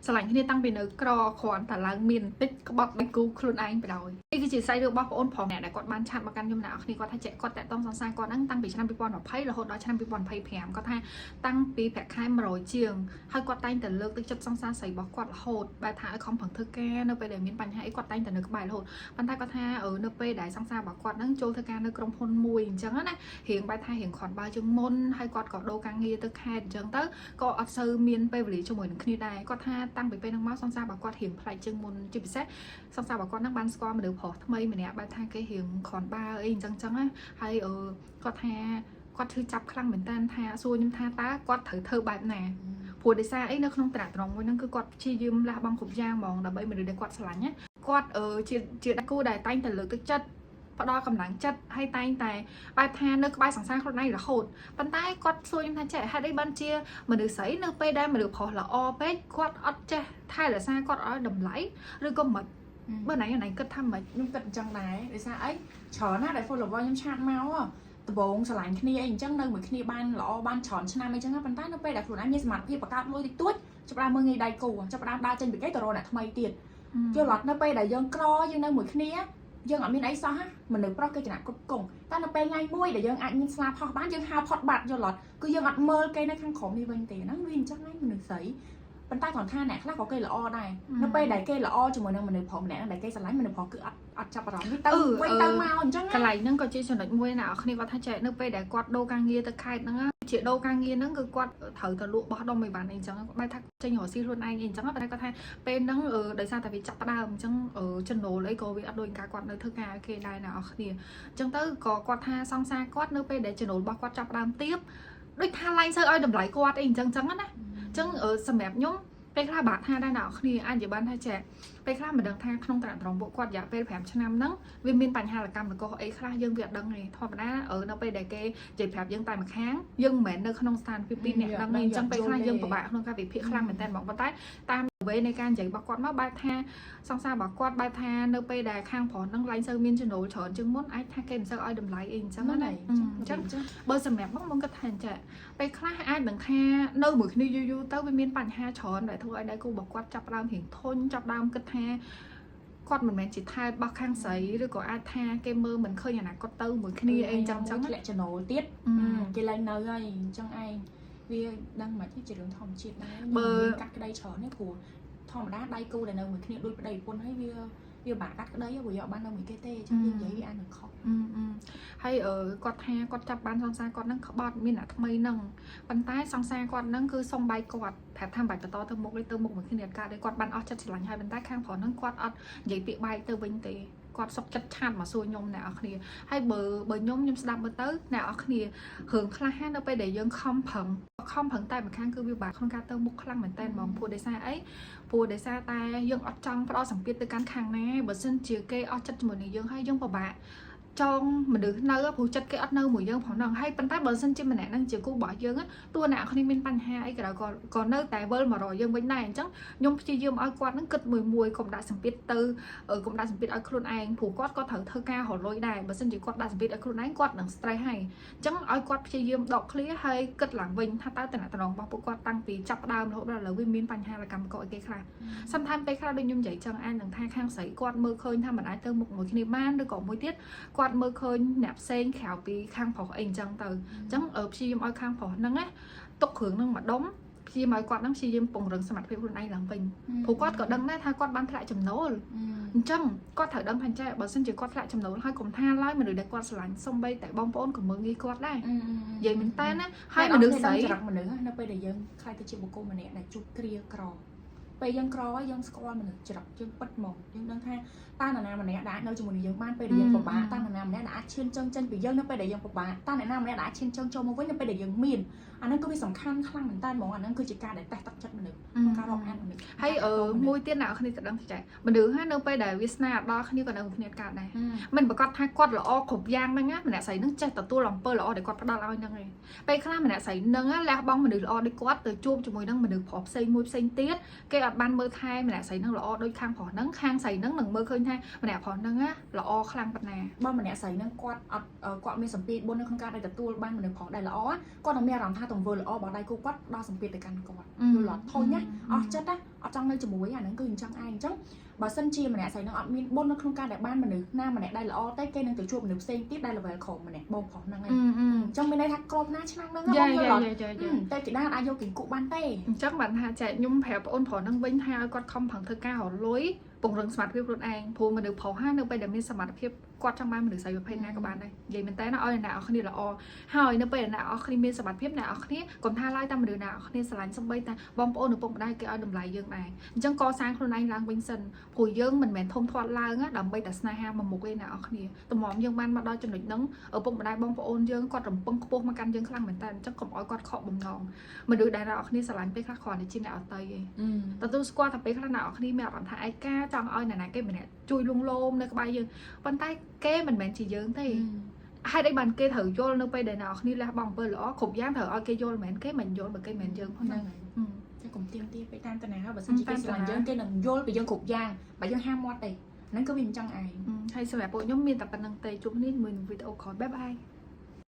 ស្រឡាញ់គ្នាតាំងពីនៅក្រគ្រាន់តែឡើងមានបន្តិចក្បត់ដៃគូខ្លួនឯងបណ្ដោយនេះគឺជាសាច់រឿងរបស់ប្អូនប្រុសម្នាក់ដែលគាត់បាន chat មកកាន់ខ្ញុំអ្នកនរគ្នាគាត់ថាចេះគាត់តាក់ទងសង្សារគាត់ហ្នឹងតាំងពីឆ្នាំ2020រហូតដល់ឆ្នាំ2025គាត់ថាតាំងពីប្រាក់ខែ100ជាងហើយគាត់តែងតែលើកទឹកចិត្តសង្សារស្រីរបស់គាត់រហូតបែបថាឲ្យខំប្រឹងធ្វើការនៅពេលដែលមានបញ្ហាអីគាត់តែងតែនៅក្បែររហូតប៉ុន្តែគាត់ថានៅពេលដែលសង្សាររបស់គាត់ហ្នឹងចូលធ្វើការនៅក្រុមហ៊ុនមួយអញ្ចឹងណារៀងបែបថារៀងគ្រាន់បើជាងមុនហើយគាត់ក៏ដូរការងារទៅខេត្តអញ្ចឹងទៅក៏អត់សូវមានពេលវេលាជាមួយនឹងគ្នាដែរគាត់ថាតាំងពីពេលហ្នឹងមកសង្សាររបស់គាត់រៀងប្លែកជាងមុនជាពិសេសសង្សាររបស់គាត់ហ្នឹងបានស្គាល់មនុស្សប្រុសថ្មីម្នាក់បែបថាគេរៀងគ្រាន់បើអីអញ្ចឹងចឹងណាហើយគាត់ថាគាត់ឈឺចាប់ខ្លាំងមែនតើថាសួរខ្ញុំថាតើគាត់ត្រូវធ្វើបែបណាព្រោះដោយសារអីនៅក្នុងត្រាក់ត្រង់មួយហ្នឹងគឺគាត់ព្យាយាមលះបង់គ្រប់យ៉ាងហ្មងដើម្បីមនុស្សដែលគាត់ស្រឡាញ់ណាគាត់ជាដៃគូដែលតែងតែលើកទឹកចិត្តផ្ដល់កម្លាំងចិត្តហើយតែងតែបែបថានៅក្បែរសង្សារខ្លួនឯងរហូតប៉ុន្តែគាត់សួរខ្ញុំថាចេះហេតុអីបានជាមនុស្សស្រីនៅពេលដែលមនុស្សប្រុសល្អពេកគាត់អត់ចេះថែរក្សាគាត់ឲ្យតម្លៃឬក៏មិនបើណៃណៃគិតថាម៉េច ខ្ញុំគិតអញ្ចឹងដែរដោយសារអីច្រើនណាស់ដែល follower ខ្ញុំ chat មកដំបូងស្រឡាញ់គ្នាអីអញ្ចឹងនៅមួយគ្នាបានល្អបានច្រើនឆ្នាំអីចឹងប៉ុន្តែនៅពេលដែលខ្លួនឯងមានសមត្ថភាពបង្កើតលុយតិចតួចចាប់ផ្ដើមមើលងាយដៃគូចាប់ផ្ដើមដើរចេញពីគេទៅរកអ្នកថ្មីទៀតយល់អត់នៅពេលដែលយើងក្រយើងនៅមួយគ្នាយើងអត់មានអីសោះណាមនុស្សប្រុសគេចំណាក់គ្រប់គងតែនៅពេលថ្ងៃមួយដែលយើងអាចមានស្លាផុសបានយើងហៅផុតបាត់យល់អត់គឺយើងអត់មើលគេនៅខាងក្រោមនេះវិញទេហ្នឹងវាអញ្ចឹងឯងមនុស្សស្រីប៉ុន្តែគ្រាន់ថាអ្នកខ្លះក៏គេល្អដែរនៅពេលដែលគេល្អជាមួយនឹងមនុស្សប្រុសម្នាក់ដែលគេស្រឡាញ់មនុស្សប្រុសគឺអត់ចាប់អារម្មណ៍វាទៅវិញទៅមកអញ្ចឹង កន្លែងហ្នឹងក៏ជាចំណុចមួយណាអ្នកគ្នាគាត់ថាចេះនៅពេលដែលគាត់ដូរការងារទៅខេត្តហ្នឹងជាដូរការងារហ្នឹងគឺគាត់ត្រូវទៅលក់បោះដុំអីបានអីចឹងបែបថាចេញរកស៊ីខ្លួនឯងអីចឹងប៉ុន្តែគាត់ថាពេលហ្នឹងដោយសារតែវាចាប់ផ្ដើមអញ្ចឹងចំណូលអីក៏វាអត់ដូចការគាត់នៅធ្វើការឲ្យគេដែរណាអ្នកគ្នាអញ្ចឹងទៅក៏គាត់ថាសង្សារគាត់នៅពេលដែលចំណូលរបស់គាត់ចាប់ផ្ដើមទៀបដូចថាឡើងសូវឲ្យតម្លៃគាត់អីអញ្ចឹងចឹងណាអញ្ចឹងសម្រាប់ខ្ញុំពេលខ្លះបាក់ថាដែរអ្នកគ្នាអាចនិយាយបានថាចេះពេលខ្លះមិនដឹងថាក្នុងត្រាក់ត្រងពួកគាត់រយៈពេល5ឆ្នាំហ្នឹងវាមានបញ្ហាលកម្មលកុសអីខ្លះយើងវាអត់ដឹងទេធម្មតានៅពេលដែលគេនិយាយប្រាប់យើងតែម្ខាងយើងមិនមែននៅក្នុងស្ថានភាពពីរអ្នកដឹងទេអញ្ចឹងពេលខ្លះយើងពិបាកក្នុងការវិភាគខ្លាំងមែនតើហ្មងប៉ុន្តែតាមអ្វីនៃការនិយាយរបស់គាត់មកបែបថាសង្សាររបស់គាត់បែបថានៅពេលដែលខាងប្រុសហ្នឹងឡើងសូវមានចំណូលច្រើនជាងមុនអាចថាគេមិនសូវឲ្យតម្លៃអីអញ្ចឹងណាអញ្ចឹងបើសម្រាប់បងបងគិតថាអញ្ចឹងពេលខ្លះអាចនឹងថានៅមួយគ្នាយូរយូរទៅវាមានបញ្ហាច្រើនដែលធ្វើឲ្យដៃគូរបស់គាត់ចាប់ផ្ដើមរៀងធុញចាប់ផ្ដើមគិតថាគាត់មិនមែនជាថែរបស់ខាងស្រីឬក៏អាចថាគេមើលមិនឃើញអនាគតទៅមួយគ្នាអីចឹងចឹង ធ្លាក់ចំណូលទៀតគេឡើងនៅហើយអញ្ចឹងឯងវាដឹងមិនជារឿងធម្មជាតិដែរកាត់ក្តីច្រើននេះព្រោះធម្មតាដៃគូដែលនៅមួយគ្នាដូចប្តីប្រពន្ធហើយវាបាក់កាត់ក្តីព្រោះយកបាននៅមួយគេទេអញ្ចឹងយើងនិយាយវាអាចនឹងខុស ហើយគាត់ថាគាត់ចាប់បានសង្សារគាត់នឹងក្បត់មានអ្នកថ្មីនឹងប៉ុន្តែសង្សារគាត់នឹងគឺសុំបាយគាត់ប្រាប់ថាមិនបាច់បន្តទៅមុខទេទៅមុខមួយគ្នាអត់កើតទេគាត់បានអស់ចិត្តស្រឡាញ់ហើយប៉ុន្តែខាងប្រុសនឹងគាត់អត់និយាយពាក្យបែកទៅវិញទេគាត់សុកចិត្ត chat មកសួរខ្ញុំអ្នកនរគ្នាហើយបើខ្ញុំស្ដាប់មើលទៅអ្នកនរគ្នារឿងខ្លះនៅពេលដែលយើងខំប្រឹងខំប្រឹងតែម្ខាងគឺវាបាក់ក្នុងការទៅមុខខ្លាំងមែនតើហ្មងព្រោះដោយសារអីព្រោះដោយសារតែយើងអត់ចង់ផ្ដល់សម្ពាធទៅកាន់ខាងណាបើសិនជាគេអស់ចិត្តជាមួយនឹងយើងហើយយើងពិបាកចងមនុស្សនៅព្រោះចិត្តគេអត់នៅមួយយើងផងហ្នឹងហើយប៉ុន្តែបើសិនជាម្នាក់ហ្នឹងជាគូរបស់យើងតួអ្នកគ្នាមានបញ្ហាអីក៏ដោយក៏នៅតែវិលមករកយើងវិញដែរអញ្ចឹងខ្ញុំព្យាយាមឲ្យគាត់ហ្នឹងគិតមួយមួយកុំដាក់សម្ពាធទៅកុំដាក់សម្ពាធឲ្យខ្លួនឯងព្រោះគាត់ក៏ត្រូវធ្វើការរកលុយដែរបើសិនជាគាត់ដាក់សម្ពាធឲ្យខ្លួនឯងគាត់នឹង stress ហើយអញ្ចឹងឲ្យគាត់ព្យាយាមដកឃ្លាហើយគិតឡើងវិញថាតើតំណតំណងរបស់ពួកគាត់តាំងពីចាប់ដើមរហូតដល់ឥឡូវវាមានបញ្ហាលកម្មកអីគេខ្លះសំខាន់ពេលខ្លះដូចខ្ញុំនិយាយចឹងអាចនឹងថាខាងស្រីគាត់មើលឃើញថាមិនអាចទៅមុខមួយគ្នាបានឬក៏មួយទៀតគាត់មើលឃើញអ្នកផ្សេងក្រៅពីខាងប្រុសអីអញ្ចឹងទៅអញ្ចឹងព្យាយាមឲ្យខាងប្រុសហ្នឹងណាទុកគ្រឿងហ្នឹងម្ដុំព្យាយាមឲ្យគាត់ហ្នឹងព្យាយាមពង្រឹងសមត្ថភាពខ្លួនឯងឡើងវិញព្រោះគាត់ក៏ដឹងដែរថាគាត់បានធ្លាក់ចំណូលអញ្ចឹងគាត់ត្រូវដឹងថាចេះបើសិនជាគាត់ធ្លាក់ចំណូលហើយកុំថាឡើយមនុស្សដែលគាត់ស្រឡាញ់សំបីតែបងប្អូនក៏មើលងាយគាត់ដែរនិយាយមែនតើណាហើយមនុស្សស្រី ចរិតមនុស្សនៅពេលដែលយើងខ្លាយទៅជាបុគ្គលម្នាក់ដែលជួបគ្រាក្រពេលយើងក្រហើយយើងស្គាល់មនុស្សចរិតយើងពិតហ្មងយើងដឹងថាតើនរណាម្នាក់ដែលអាចនៅជាមួយនឹងយើងបានពេលដែលយើងពិបាកតើនរណាម្នាក់ដែលអាចឈានជើងចេញពីយើងនៅពេលដែលយើងពិបាកតើអ្នកណាម្នាក់ដែលអាចឈានជើងចូលមកវិញនៅពេលដែលយើងមានអាហ្នឹងគឺវាសំខាន់ខ្លាំងមែនតើហ្មងអាហ្នឹងគឺជាការដែលតេស្តទឹកចិត្តមនុស្សក្នុងការរាប់អានមនុស្ស ហើយមួយទៀតអ្នកគ្នាក៏ដឹងចេះមនុស្សហ្នឹងនៅពេលដែលវាសនាដល់គ្នាក៏នៅគ្នាកើតដែរមិនប្រកាសថាគាត់ល្អគ្រប់យ៉ាងហ្នឹងណាម្នាក់ស្រីហ្នឹងចេះទទួលអំពើល្អដែលគាត់ផ្ដល់ឲ្យហ្នឹងឯងពេលខ្លះម្នាក់ស្រីហ្នឹងលះបង់មនុស្សល្អដូចគាត់ទៅជួបជាមួយនឹងមនុស្សប្រុសផ្សេងមួយផ្សេងទៀតគេអត់បានមើលថែម្នាក់ស្រីហ្នឹងល្អដូចខាងប្រុសហ្នឹងខាងស្រីហ្នឹងនឹងមើលឃើញថាម្នាក់ប្រុសហ្នឹងល្អខ្លាំងប៉ុណ្ណា បើម្នាក់ស្រីហ្នឹងគាត់អត់គាត់មានសម្ពាធបុណ្យនៅក្នុងការដែលទទួលបានមនុស្សប្រុសដែលល្អគាត់នឹងមានអារម្មណ៍ថាទង្វើល្អរបស់ដៃគូគាត់ផ្ដល់សម្ពាធទៅកាន់គាត់យល់អត់ធុញណាអស់ចិត្តណា អត់ចង់នៅជាមួយអាហ្នឹងគឺអញ្ចឹងឯងអញ្ចឹងបើសិនជាម្នាក់ស្រីហ្នឹងអត់មានបុណ្យនៅក្នុងការដែលបានមនុស្សណាម្នាក់ដែលល្អទេគេនឹងទៅជួបមនុស្សផ្សេងទៀតដែល level ក្រោមម្នាក់បងប្រុសហ្នឹងឯង អឺអឺ អញ្ចឹងមានន័យថាក្របណាឆ្នាំហ្នឹង យ៉ា បងយល់អត់ យ៉ាយ៉ាយ៉ាយ៉ា តែធីតាអាចយកគង្គក់បានទេ អញ្ចឹងបានថាចែកខ្ញុំប្រាប់បងអូនប្រុសហ្នឹងវិញថាឲ្យគាត់ខំប្រឹងធ្វើការរកលុយពង្រឹងសមត្ថភាពខ្លួនឯងព្រោះមនុស្សប្រុសហានៅពេលដែលមានសមត្ថភាពគាត់ចង់បានមនុស្សស្រីប្រភេទណាក៏បានដែរនិយាយមែនតើឲ្យអ្នកនរគ្នាល្អហើយនៅពេលដែលអ្នកនរគ្នាមានសមត្ថភាពអ្នកនរគ្នាកុំថាឡើយតែមនុស្សអ្នកនរគ្នាស្រឡាញ់សំបីតាបងប្អូនឪពុកម្ដាយគេឲ្យតម្លៃយើងដែរអញ្ចឹងកសាងខ្លួនឯងឡើងវិញសិនព្រោះយើងមិនមែនធំធាត់ឡើងណាដើម្បីតែស្នេហាមួយមុខទេអ្នកនរគ្នាតម្រាំយើងបានមកដល់ចំណុចហ្នឹងឪពុកម្ដាយបងប្អូនយើងគាត់រំពឹងខ្ពស់មកកាន់យើងខ្លាំងមែនតើអញ្ចឹងកុំឲ្យគាត់ខកបំណងមនុស្សដែលអ្នកនរគ្នាស្រឡាញ់ពេលខ្លះគ្រាន់តែជាអ្នកអតីឯង ទទួលស្គាល់ថាពេលខ្លះអ្នកនរគ្នាមានអារម្មណ៍ថាឯកាចង់ឲ្យអ្នកណាគេម្នាក់ជួយលួងលោមនៅក្បែរយើងប៉ុន្តែគេមិនមែនជាយើងទេហេតុអីបានគេត្រូវយល់នៅពេលដែលអ្នកនរគ្នាលះបង់អំពើល្អគ្រប់យ៉ាងត្រូវឲ្យគេយល់មិនមែនគេមិនយល់បើគេមិនមែនយើងផង ហ្នឹង ណា ហើយតែកុំទៀមទាពេកតាមតាណាហើយបើសិនជាគេស្រឡាញ់យើងគេនឹងយល់ពីយើងគ្រប់យ៉ាងបើយើងហាមមាត់ទេហ្នឹងគឺវាអញ្ចឹងឯង ហើយសម្រាប់ពួកខ្ញុំមានតែប៉ុណ្្នឹងទេជួបគ្នាជាមួយនឹងវីដេអូក្រោយ bye bye.